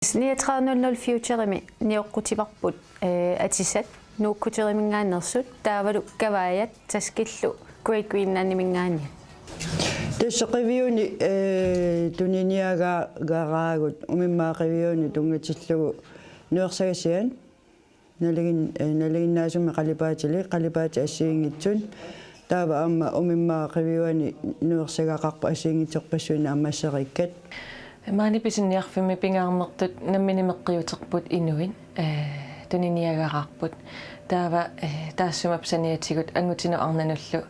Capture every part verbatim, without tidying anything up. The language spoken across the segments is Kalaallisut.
Niogtredive nul nul Futuremi nioqqutivarput, eh, atisat Nuuk Coutureminngaanneersut taavalu kavaajat taskillu Great Greenlandiminngaanniit. Tassa Qiviuni, eh, tuniniagaraagut umimmaap Qiviuni tunngatillugu nuersagasiat. Nalugin-, eh, naluginnaasumik qalipaatilik, qalipaatit assigiinngitsut. Taava aamma umimmaap Qiviuani nuersagaqarput assigiinngitsorpassuit naammassereerikkat. Maani pisiniarfimmi pingaarnertut nammineq meqqiuterput inuit, eh, tuniniagaraarput. Taava, eh, taassuma saniatigut angutinut arnanullu,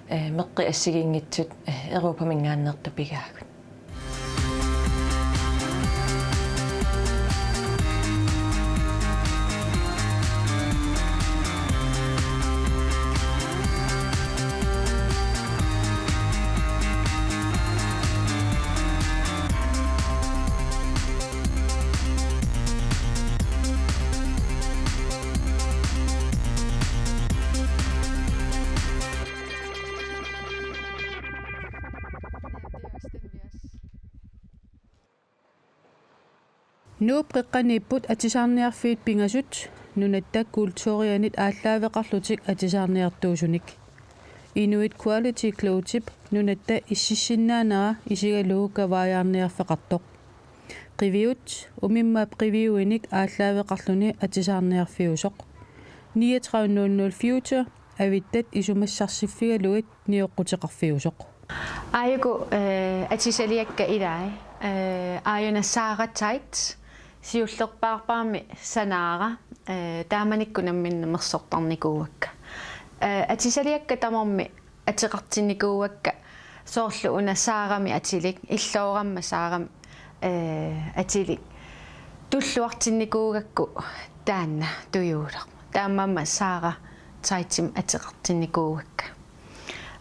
eh, meqqit assigiinngitsut, eh, Europaminngaanneersut pigaagut. Nuup qeqqaniipput atisaarniarfiit pingasut nunatta kulturianit aallaaveqarlutik atisaarniartuusunik. Inuit Quality Clothesip nunatta ississinnaanera isigalugu kavaajaarniarfeqartoq. Qiviut umimmaap Qiviuinik aallaaveqarluni atisaarniarfiusoq. Niogtredive nul nul Future avittat isumassarsiffigalugit nioqquteqarfiusoq. Aajuku, eh, atisaliakka ilai, eh, aajuna Sara Tights, siullerpaarpaami sanaara, eh, taamanikkut nammineq mersortarnikuuakka. Eh, atisaliakka tamarmik ateqartinnikuuakka soorlu una Saramik atilik, illoorama Saramik, eh, atilik. Tulluartinnikuugakku taanna tujuuleq. Taamaammat Sara Tightsimik ateqartinnikuuakka.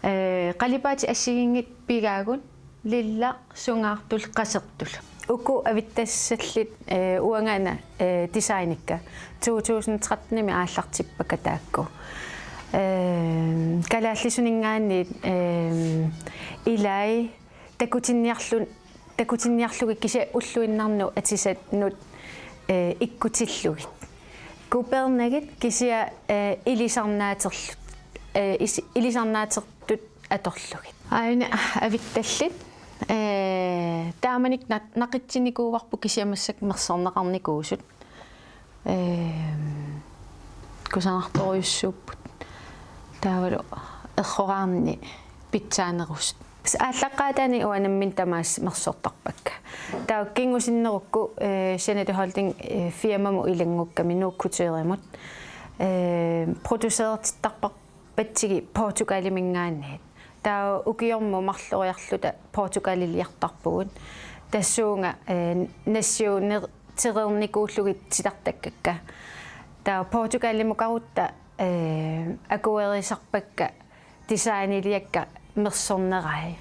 Eh, qalipaatit assigiinngitsut pigaagut lilla, sungaartut, qasertut. Uku avittassallit, eh, uangaana, eh, designikka to tusind trettenimi aallartippakka taakku. Eh, kalaallisuninngaanniit, eh, ilai takutinniarlu-, takutinniarlugit kisianni ulluinnarnut atisannut, eh, ikkutillugit. Kupeernagit kisianni, eh, ilisarnaaterlu-, eh, is-, ilisarnaatertut atorlugit. Aajuna avittallit, eh, taamanikkut na-, naqitsinnikuuarput kisianni massakkut mersorneqarnikuusut. Ehm, kusanartorujussuupput. Taavalu erroraarni pitsaanerusut. Aallaqqaataani uanga nammineq tamaasa mersortarpakka. Taava kingusinnerukku, eh, Jeanette Holding, eh, firmamut ilanngukkami Nuuk Couturemut, eh, producerertittarpar-, patsigit Portugaliminngaanniit. Taava ukiormut marloriarluta Portugaliliartarpugut. Tassuuna, eh, nassiunner-, tereernikuullugit titartakkakka. Taava Portugalimukarutta, eh, akuerisarpakka designiliakka mersornerai.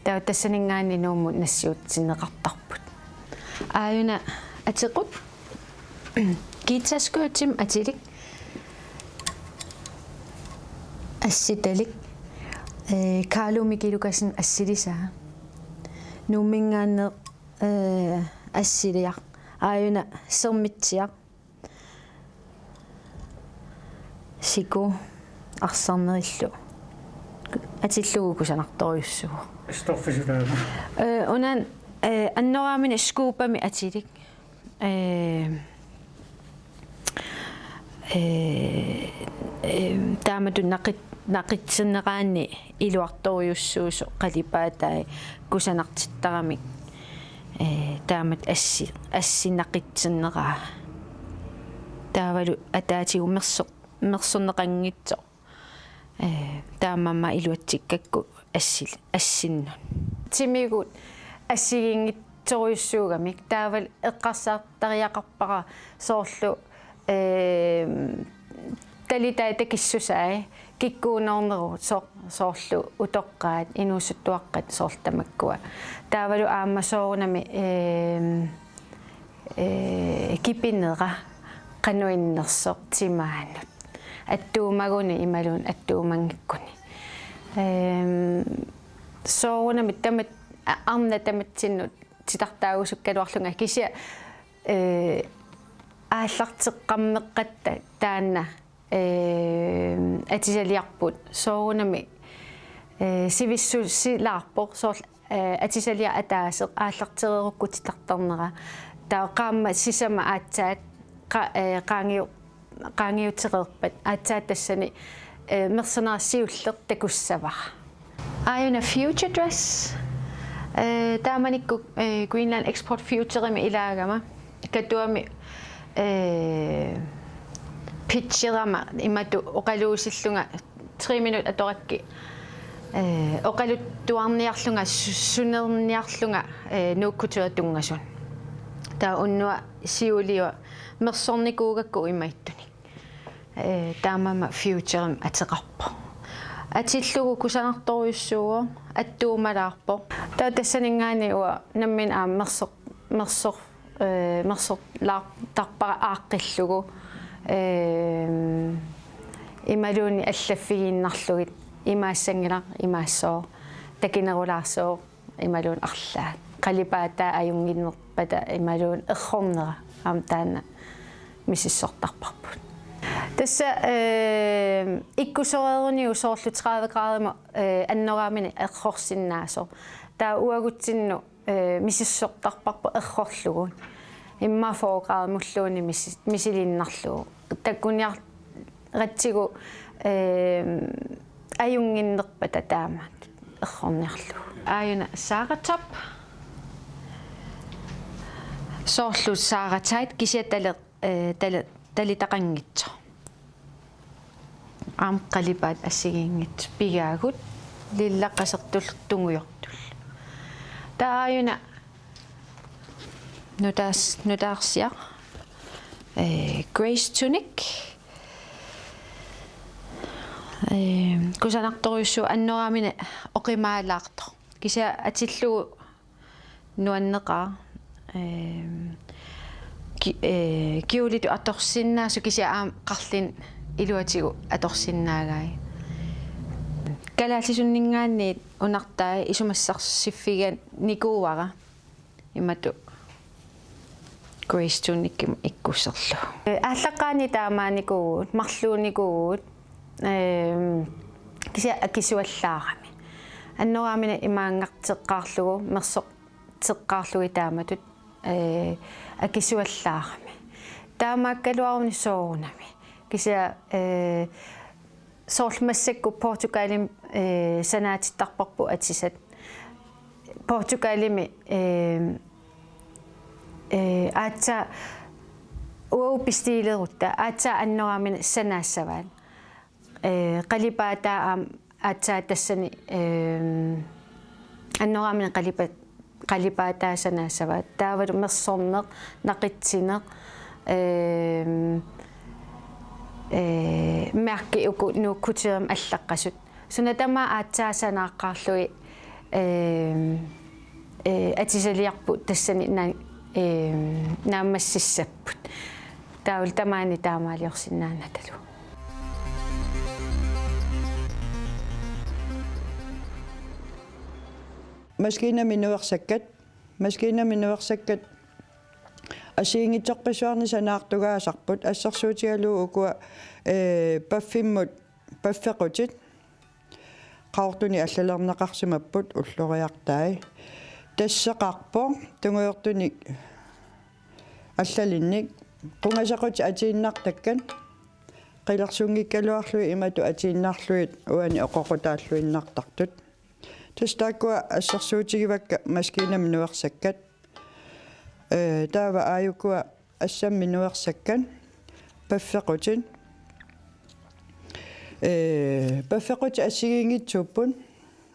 Taava tassaninngaanniit Nuummut nassiutsinneqartarput. Aajuna atequt Geeta Skirtimik atilik. Assitalik. Eh, Carlo Miki Lucassen assilisaa. Nuumminngaanneersoq, eh, assiliaq. Aajuna Sermitsiaq. Siku arsarnerillu atillugu kusanartorujussuuvoq. Stoffisulaama. Eh, unaana, eh, annoraamini Scoopami atilik. Eh, eh, eh, taamatut naqit-, naqitsinneqarani iluartorujussuusoq qalipaatai kusanartittaramik, eh, taamatut assi-, assi naqitsinneraa. Taavalu ataatigut merso-, mersorneqanngitsoq. Eh, taamaammat iluatsikkakku assil-, assinnut. Timigut assigiinngitsorujussuugamik taavalu eqqarsartariaqarpara soorlu, eh, talitai takissusai kikkuunoornerusoq soorlu utoqqaat, inuusuttuaqqat soorlu tamakkua. Taavalu aamma soorunami, eh, eh, kipinera qanoq innersoq timaanut. Attuumagunik imaluunniit attuumanngikkuni. Ehm, soorunami tamat-, a-, arnat tamatsinnut titartaagusukkaluarlunga kisianni, eh, aallarteqqammeqqatta taanna, eh, atisaliarput soorunami, eh, sivissusilaarpoq soorlu, eh, atisaliaq ataaseq aallartereerukku titartarnera. Taava qaammat sisamat aatsaat qa-, eh, qaangiu-, qaangiutereerpat aatsaat tassani, eh, mersorneq siulleq takussavara. Aajuna Future Dress. Eh, taamanikkut, eh, Greenland Export Futuremi ilaagama Katuami, eh, pitcherama imatut oqaluusillunga tre minut atorakkit, eh, oqaluttuarniarlunga su-, sunerniarlunga, eh, Nuuk Couture tunngasoq. Taava unnuaq siuliua mersornikuugakku imaattunik. Eh, taamaammat Futuremi ateqarpoq. Atillugu kusanartorujussuuvoq, attuumalaarpoq. Taava tassaninngaanniit uanga nammineq aamma mersor-, mersor-, eh, mersorlaartarpara aaqqillugu, eh, imaluunniit allaffigiinnarlugit imaassanngilaq, imaassooq, takinerulaarsuuvoq imaluunniit arlaat. Qalipaataa ajunnginnerpata imaluunniit errornera aamma taanna misissortarparput. Tassa, eh, ikkusoreeruniuk soorlu tredive gradimut, eh, annoraamineq errorsinnaasoq. Taava uagutsinnut, eh, misissortarparput errorlugu. Immaqa fyrre gradimulluunniit misi-, misiliinnarlugu. Takuniar-, ratsigu, eh, ajunnginnerpata taama errorniarlugu. Aajuna Sara Top. Soorlu Sara Tight kisianni tali-, eh, tali-, talitaqanngitsoq. Aamma qalipaat assigiinngitsut pigaagut lilla qasertullu tungujortullu. Taava aajuna nutaars-, nutaarsiaq, eh, Grace Tunic. Eh, kusanartorujussuuvoq annoraamineq oqimaalaartoq. Kisianni atillugu nuanneqaaq. Eh, ki-, eh, kjolitut atorsinnaasoq kisianni aamma qarlinnut iluatigut atorsinnaagai. Kalaallisunninngaanniit unartai isumassarsiffiginikuuara. Imatut Grace Tunicimut ikkusserlugu. Eh, aallaqqaani taamaanikuuvugut, marluunikuuvugut, ehm, kisianni akisuallaarami. Annoraamineq imaanngarteqqaarlugu, mersorteqqaarlugit taamatut, eh, akisuallaarami. Taamaakkaluaruni soorunami. Kisianni, eh, soorlu massakkut Portugalimi, eh, sanaatittarparput atisat. Portugalimi, eh, eh, aatsaat uagut bestiilerutta, aatsaat annoraamineq sanaassavaat. Eh, qalipaataa aamma aatsaat tassani, eh, annoraamineq qalipa-, qalipaataa sanaassavaat. Taavalu mersorneq, naqitsineq, ehm, eh, mærkit uku Nuuk Couturemi allaqqasut. Suna tamaat aatsaat sanaaqqaarlugit, ehm, eh, atisaliarput tassani na-, ehm, naammassissapput. Taavalu tamaani taamaaliorsinnaanatalu. Maskiinamik nuersakkat, maskiinamik nuersakkat assigiinngitsorpassuarnik sanaartugaasarput, assersuutigalugu ukua, eh, paffimmut, paffequtit, qaqortunik allalerneqarsimapput ulloriartai. Tasseqarpoq, tungujortunik allalinnik, qungasequtit atiinnartakkat, qilersunngikkaluarlugit imatut atiinnarlugit uani oqoqutaalluinnartartut. Tassa taakkua assersuutigivakka maskiinamik nuersakkat. Eh, taava aajukua assammik nuersakkat, paffequtit. Eh, paffequtit assigiinngitsuupput,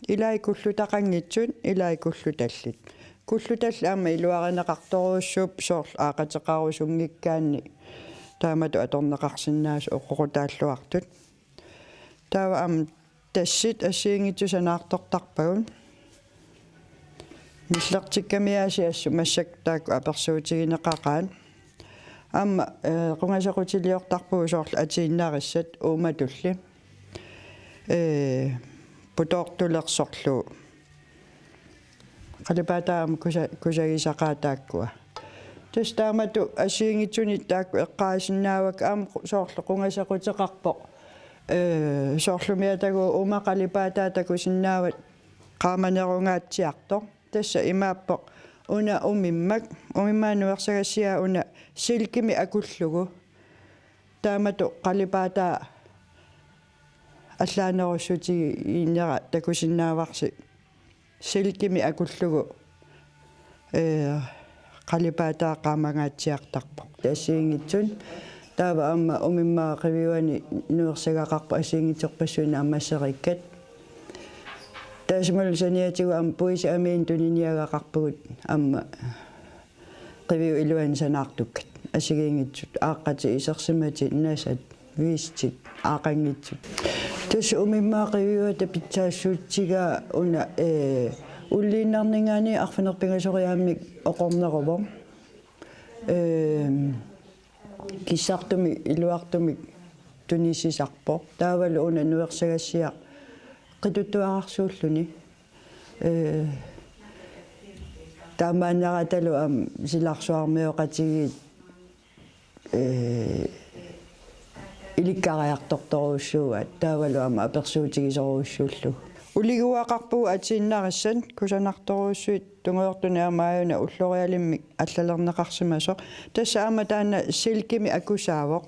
ilai kullutaqanngitsut, ilai kullutallit. Kullutallit aamma iluarineqartorujussuupput soorlu aaqateqarusunngikkaanni taamatut atorneqarsinnaasut oqoqutaalluartut. Taava aamma tassit assigiinngitsut sanaartortarpagut. Millertikkamiaasiit assut massakkut taakku apersuutigineqaqaat. Aamma, eh, qungasequtiliortarpugut soorlu atiinnarissat uumatulli. Eh, putoortulersorlu Qalipaataa aamma kusa-, kusagisaqaat taakkua. Tassa taamatut assigiinngitsunik taakku eqqaasinnaavakka aamma qu-, soorlu qungasequteqarpoq. Ee, soorlumi atagu uuma qalipaataa takusinnaavat qaamanerungaatsiartoq. Tassa imaappoq una umimmak, umimmaap nuersagassiaa una silkimik akullugu. Taamatut qalipaataa allaanerussutigiinnera takusinnaavarsi silkimik akullugu, ee, qalipaataa qaamangaatsiartarpoq. Assigiinngitsunik taava aamma umimmaap qiviuani nuersagaqarpoq assigiinngitsorpassuit naammassereerikkat. Taassumalu saniatigut aamma puisit amiinik tuniniagaqarpugut aamma qiviup iluani sanaartukkat. Assigiinngitsut, aaqqatit, isersimatit, nasat, vistit, aaqqanngitsut. Tassa umimmaap qiviuata pitsaassuutigaa una, ee, ulliinnarninngaanniit arfineq-pingasoriaammik oqorneruvoq. Ee, kissartumik iluartumik tunisisarpoq. Taavalu una nuersagassiaq qituttuararsuulluni. Ee, taamaanneratalu aamma silarsuarmioqatigiit, ee, ilikkariartortorujussuuaat, taavalu aamma apersuutigisorujussuullugu. Uliguuaqarpugut atiinnarissat, kusanartorujussuit tungujortunik aamma aajuna ullorialimmik allalerneqarsimasoq. Tassa aamma taanna silkimik akusaavoq,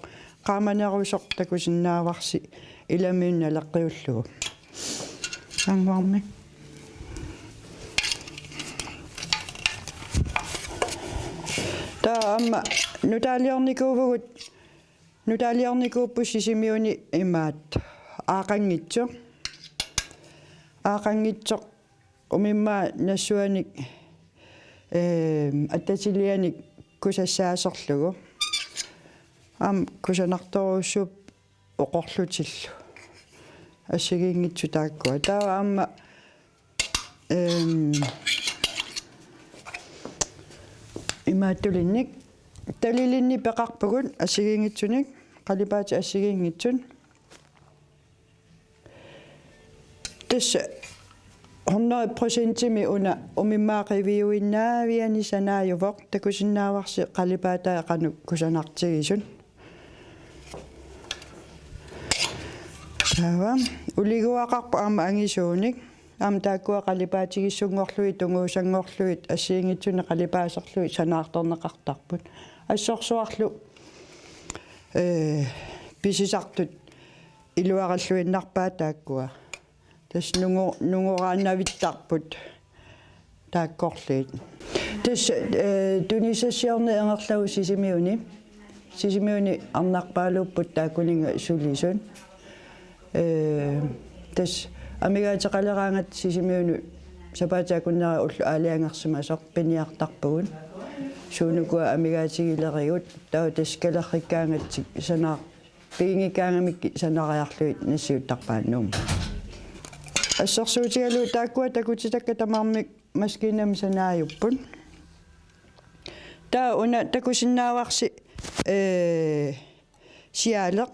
qaamanerusoq takusinnaavarsi ilamiunnik naleqqiullugu. Angvarmi. Taava aamma nutaaliornikuuvugut, nutaaliornikuupput Sisimiuni imaattoq. Aaqqanngitsoq. Aaqqanngitsoq umimmaap nassuanik, ee, attatilianik kusassaaserlugu. Aamma kusanartorujussuupput oqorlutillu. Assigiinngitsut taakkua. Taava aamma, em, imaattulinnik, talilinnik peqarpugut assigiinngitsunik, qalipaatit assigiinngitsut. Tassa hundrede procentimik una umimmaap qiviuinnaaviani sanaajuvoq, takusinnaavarsi qalipaataa qanoq kusanartigisut. Taava uliguuaqarpoq aamma angisuunik. Aamma taakkua qalipaatigissunngorlugit, tunguusanngorlugit, assigiinngitsunik qalipaaserlugit sanaartorneqartarput. Assorsuarlu, ee, pisisartut iluarilluinnarpaat taakkua. Tassa nungu-, nungoraannavittarput taakkorliit. Tassa, ee, tunisassiorneq ingerlavusi Sisimiuni. Sisimiuni arnarpaaluupput taakkuninnga sulisut. Ee, tassa amigaateqaleraangat Sisimiunut sapaatip akunnera ulloq aalajangersimasoq piniartarpugut. Suunukua amigaatigilerigut, taava tassa kalerrikkaangatsigu sanaar-, piginngikkaangamikkit sanariarlugit nassiuttarpaat Nuummut. Assersuutigalugu taakkua takutitakkat tamarmik maskiinamik sanaajupput. Taava una takusinnaavarsi, ee, siaaleq.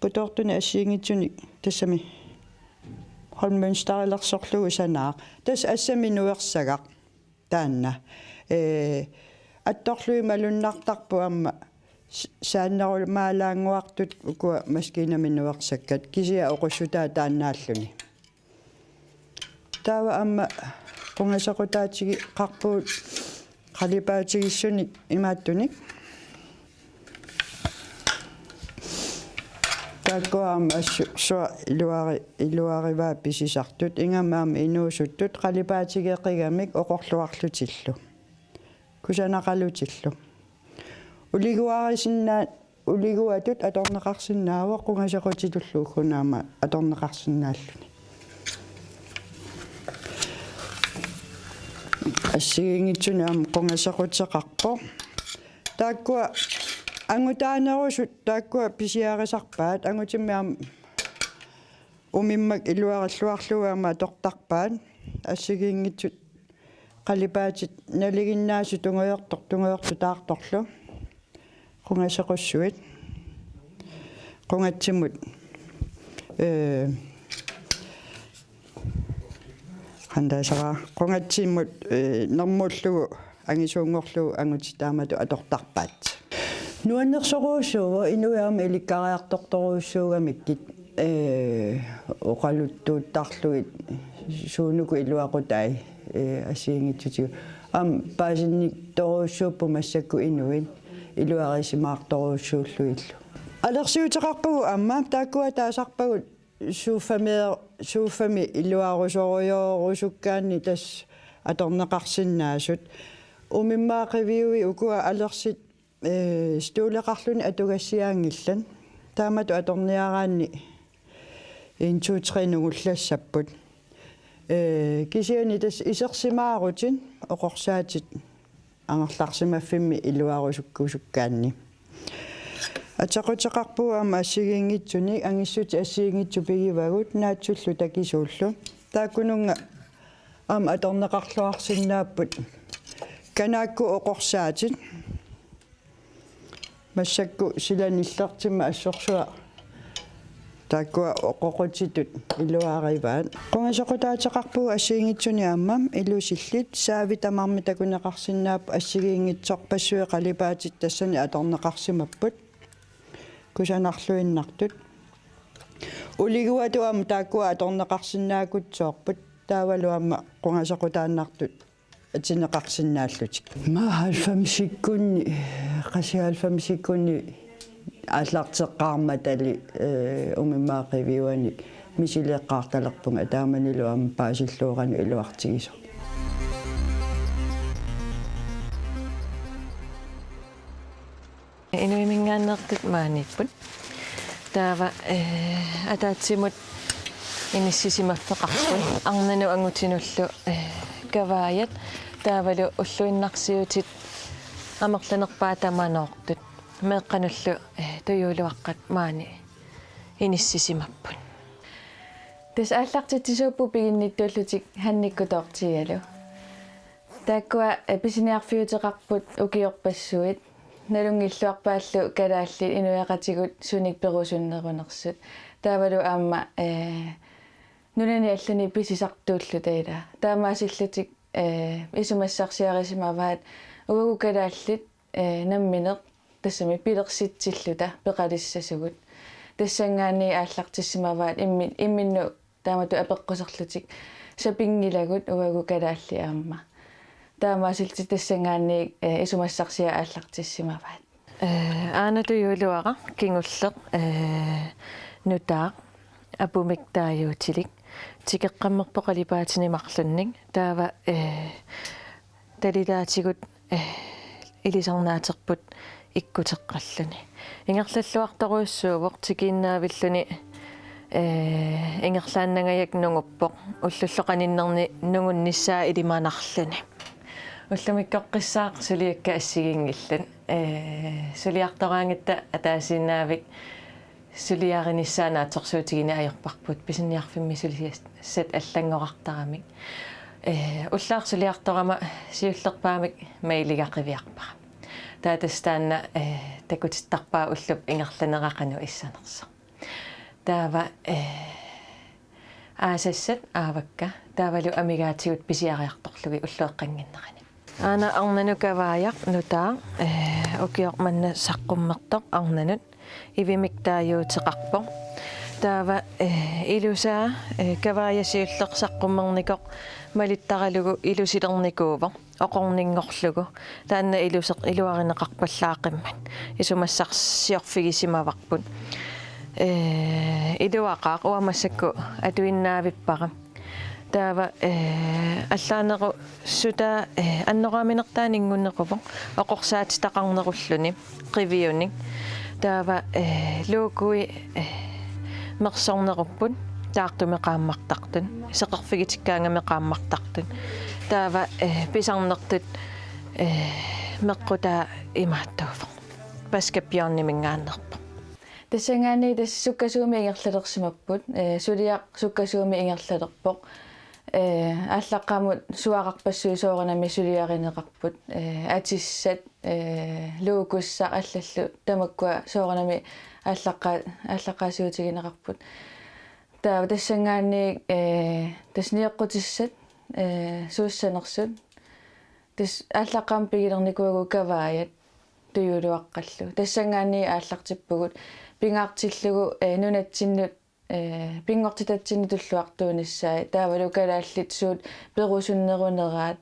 Putoortunik assigiinngitsunik tassami hulmønsterilersorlugu sanaaq. Tassa assamik nuersagaq taanna. Ee, attorlugit malunnartarput aamma s-, saannerumaalaannguartut ukua maskiinamik nuersakkat, kisianni oqussutaa taannaalluni. Taava aamma qungasequtaatigeqarpugut qalipaatigissunik imaattunik. Taakkua aamma assorsuaq iluari-, iluarivaat pisisartut, ingammik aamma inuusuttut, qalipaatigeqigamik oqorluarlutillu. Kusanaqalutillu. Uliguaarisinnaat, uliguatut atorneqarsinnaavoq, qungasequtitullu ugguuna aamma atorneqarsinnaalluni. Assigiinngitsunik aamma qungasequteqarpoq. Taakkua angutaanerusut taakkua pisiarisarpaat, angutimmi aamma umimmak iluarilluarlugu aamma atortarpaat. Assigiinngitsut qalipaatit nalinginnaasut tungujortoq, tungujortoq taartorlu. Qungasequssuit. Qungatsimut, ee, Qandaasara qungatsimut, eh, nermullugu angisuunngorlugu angutit taamatut atortarpaat. Nuannersorujussuuvoq, inuiaat ilikkariartortorujussuugamikkit, eh, oqaluttuuttarlugit suunuku iluaqutai, eh, assigiinngitsutigut. Aamma paasinnitorujussuupput massakkut inuit iluarisimaartorujussuullugillu. Alersiuteqarpugut aamma taakkua taasarpagut suuffami, suuffami iluarusorujorusukkaanni tassa atorneqarsinnaasut. Umimmaat qiviui ukua alersit, eh, stooleqarluni atugassiaanngillat. Taamatut atorniaraanni en, to, tre nungullassapput. Eh, kisianni tassa isersimaarutit oqorsaatit angerlarsimaffimmi iluarusukkusukkaanni. Atequteqarpugut aamma assigiinngitsunik, angissutit assigiinngitsut pigivagut naatsullu takisuullu. Taakkununnga aamma atorneqarluarsinnaapput kanaakkut oqorsaatit. Massakkut sila nillertimmat assorsuaq taakkua oqoqutitut iluarivaat. Qungasequtaateqarpugut assigiinngitsunik aamma ilusillit, saavi tamarmi takuneqarsinnaapput, assigiinngitsorpassuit qalipaatit tassani atorneqarsimapput. Kusanarluinnartut. Uliguatut aamma taakkua atorneqarsinnaakutsoorput. Taavalu aamma qungasequtaannartut atineqarsinnaallutik. Aamma halvfemsikkunni, qassit halvfemsikkunni aallarteqqaarmatali, eh, umimmaat qiviuanik misileqqaartalerpunga, taamanilu aamma paasilluaranut iluartigisoq. Inuiminngaanneersut maaniipput. Taava, eh, ataatsimut inissisimaffeqarput. Arnanut angutinullu, eh, kavaajat. Taavalu ulluinnarsiutit amerlanerpaat tamanoortut. Meeqqanullu, eh, tujuuluaqqat maani inissisimapput. Tassa aallartitsisuupput piginnittuullutik hannikkut toortialu. Taakkua, eh, pisiniarfiuteqarput ukiorpassuit. Nalunngilluarpaallu kalaallit inuiaqatigut sunik perusunnerunersut. Taavalu aamma, eh, nunani allani pisisartuulluta ilaa. Taamaasillutik, eh, isumassarsiarisimavaat uagut kalaallit, eh, nammineq tassami pilersitsilluta peqalissasugut. Tassanngaanniit aallartissimavaat immi-, imminnut taamatut apeqquserlutik sapinngilagut uagut kalaallit aamma. Taamaasillutik tassanngaanniit, eh, isumassarsiat aallartissimavaat. Eh, aana tujuuluaraq kingulleq, eh, nutaaq apumik taaguutilik tikeqqammerpoq qalipaatini marlunnik. Taava, eh, talilaatigut, eh, ilisarnaaterput ikkuteqqalluni. Ingerlalluartorujussuuvoq tikiinnaavilluni, eh, ingerlaannangajak nunguppoq. Ullullu qaninnerni nungunnissaa ilimanarluni. Ullumikkoqqissaaq suliakka assigiinngillat. Eh, suliartoraangatta ataasiinnaavik suliarinissaa naatsorsuutigineq ajorparput pisiniarfimmi suliassat allanngorartaramik. Eh, ullaaq suliartorama siullerpaamik mailiga qiviarpara. Taava tassa taanna, eh, takutittarpaa ullup ingerlanera qanoq issanersoq. Taava, eh, aasassat aavakka, taavalu amigaatigut pisiariartorlugit ullueqqannginnerani. Aana arnanut kavaajaq nutaaq, eh, ukioq manna saqqummertoq arnanut ivimik taaguuteqarpoq. Taava, eh, ilusaa, eh, kavaajaq siulleq saqqummernikoq malittaralugu ilusilernikuuvoq oqorninngorlugu. Taanna iluseq iluarineqarpallaaqimmat. Isumassarsiorfigisimavarput. Eh, iluaqaaq, uanga massakkut atuinnaavippara. Taava, eh, allaanerusutaa, eh, annoraaminertaa ninngunnequvoq, oqorsaatitaqarnerulluni qiviunik. Taava, eh, logoi, eh, mersornerupput, taartumi qaammartartut, seqerfigitikkaangami qaammartartut. Taava, eh, pisarnertut, eh, meqqutaa imaattuuvoq. Basketbjørniminngaanneerpoq. Tassanngaanniit tassa sukkasuumik ingerlalersimapput, eh, suliaq sukkasuumik ingerlalerpoq. Eh, aallaqqaammut suaqarpassuit soorunami suliarineqarput, eh, atissat, eh, logossaq allallu tamakkua soorunami aallaqqaa-, aallaqqaasiutigineqarput. Taava tassanngaanniit, eh, tassa nioqqutissat ee, suussanersut. Tassa aallaqqaammut pigilernikuuagut kavaajat tujuluaqqallu. Tassanngaanniit aallartippugut pingaartillugu, ee, nunatsinnut, ee, pinngortitatsinnut tulluartuunissaat. Taavalu kalaallit suut perusunneruneraat.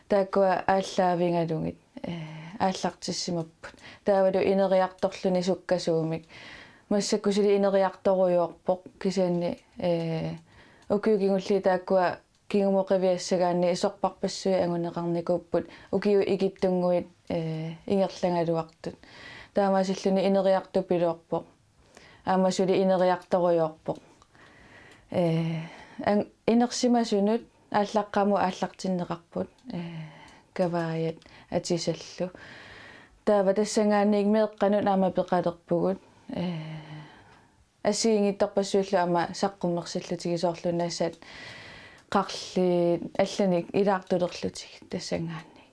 Taakkua aallaavigalugit, ee, aallartissimapput. Taavalu ineriartorluni sukkasuumik. Massakkut suli ineriartorujoorpoq kisianni, ee, ukiut kingulliit taakkua kingumut qiviassagaanni sorpassuit anguneqarnikuupput ukiut ikittunnguit, ee, ingerlagaluartut. Taamaasilluni ineriartupiloorpoq. Aamma suli ineriartorujoorpoq. Ee, an-, inersimasunut aallaqqaammut aallartinneqarput, ee, kavaajat atisallu. Taava tassanngaanniit meeqqanut aamma peqalerpugut. Ee, assigiinngitsorpassuillu aamma saqqummersillutigit soorlu nasat, qarliit, allanik ilaartulerlutigit tassanngaanniit.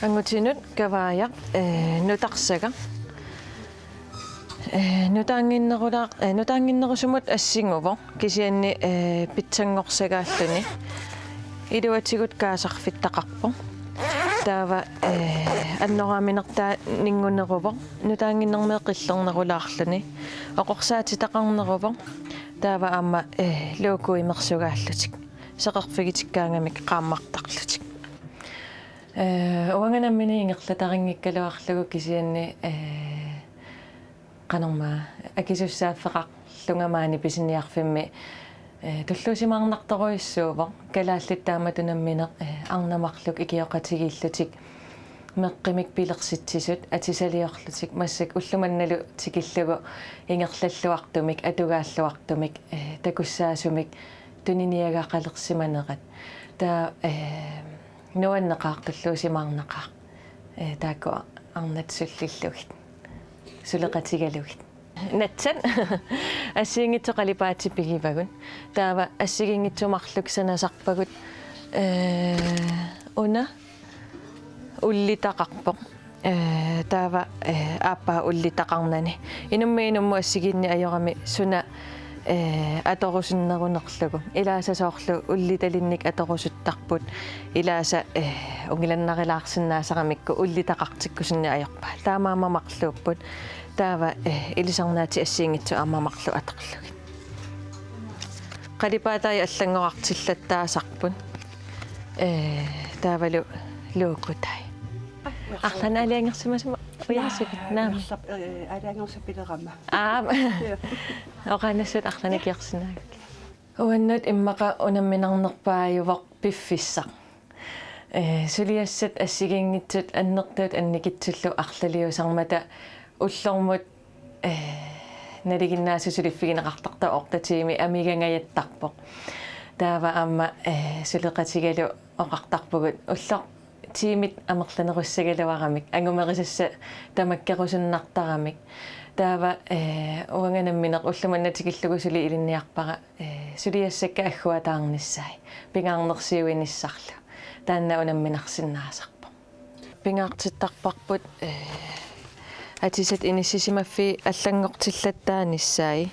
Angutinut kavaajaq, ee, nutarsagaq. Ee, nutaannginnerulaar-, ee, nutaannginnerusumut assinguvoq, kisianni, ee, pitsanngorsagaalluni. Iluatigut kaasarfittaqarpoq. Taava, ee, annoraaminertaa ninnguneruvoq. Nutaannginnermiit qillernerulaarluni. Oqorsaatitaqarneruvoq. Taava aamma, ee, logo imersugaallutik. Seqerfigitikkaangamik qaammartarlutik. Ee, uanga nammineq ingerlatarinngikkaluarlugu kisianni, ee, qanormaa akisussaaffeqarlunga maani pisiniarfimmi, ee, tulluusimaarnartorujussuuvoq. Kalaallit taamatut nammineq, ee, arnat marluk ikioqatigiillutik, meqqimik pilersitsisut, atisaliorlutik, massakkut ulloq mannalu tikillugu ingerlalluartumik, atugaalluartumik, ee, takussaasumik tuniniagaqalersimanerat. Taava, ee, nuanneqaaq, tulluusimaarnaqaaq, ee, taakku arnat sullillugit, suleqatigalugit. Natsat assigiinngitsut qalipaatit pigivagut. Taava assigiinngitsut marluk sanasarpagut, ee, una ullitaqarpoq. Ee, taava, ee, aappaa ullitaqarnani. Inummit inummut assigiinneq ajorami suna, ee, atorusunnerunerlugu. Ilaasa soorlu ullitalinnik atorusuttarput. Ilaasa, ee, ungilannarilaarsinnaasaramikku ullitaqartikkusunneq ajorpaat. Taamaammat marluupput. Taava, ee, ilisarnaatit assigiinngitsut aamma marluk atorlugit. Qalipaatai allanngorartillattaasarput. Ee, taavalu logotai. Arlaannik aalajangersimasumik ujarasipit? Naamik. Aalajangersapilerama. Aap. Oqaannassuit arlaannik ikiorsinnaagakkit. Uannut immaqa unamminarnerpaajuvoq piffissaq. Ee, suliassat assigiinngitsut annertuut annikitsullu arlaliusarmata ullormut, ee, nalinginnaasumik suliffigineqartartoq otte tiimit amigangajattarpoq. Taava aamma, ee, suleqatigalu oqartarpugut ulloq tiimit amerlanerussagaluaramik, angumerisassat tamakkerusunnartaramik. Taava, ee, uanga nammineq ullumimut tikillugu suli ilinniarpara, ee, suliassakka agguataarnissaat, pingaarnersiuinissarlu. Taanna unamminarsinnaasarpoq. Pingaartittarparput, ee, atisat inissisimaffii allanngortillattaanissaat.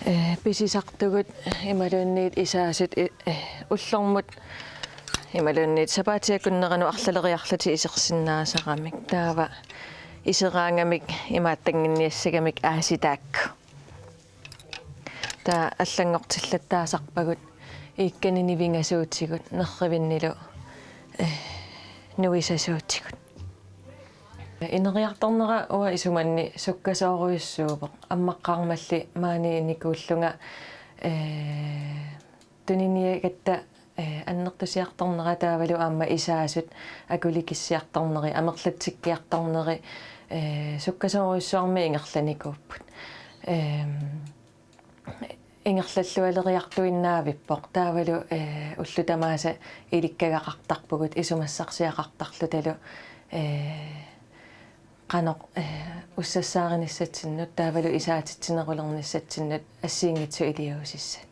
Ee, pisisartugut imaluunniit isaasut i-, ee, ullormut imaluunniit sapaatip akunneranut arlaleriarlutik isersinnaasaramik. Taava iseraangamik imaattannginniassagamik aasitaakku. Taava allanngortillattaasarpagut iikkanni nivingasuutigut, nerrivinnilu, ee, nuisasuutigut. Ineriartornera uanga isumanni sukkasoorujussuuvoq, ammaqqaarmalli maaniinnikuullunga, ee, tuniniagatta, ee, annertusiartornera taavalu aamma isaasut akulikissiartorneri, amerlatsikkiartorneri, ee, sukkasoorujussuarmik ingerlanikuupput. Eem, ingerlallualeriartuinnaavippoq. Taavalu, ee, ullut tamaasa ilikkagaqartarpugut isumassarsiaqartarlutalu, ee, qanoq, ee, ussassaarinissatsinnut taavalu isaatitsinerulernissatsinnut assigiinngitsut iliuusissat.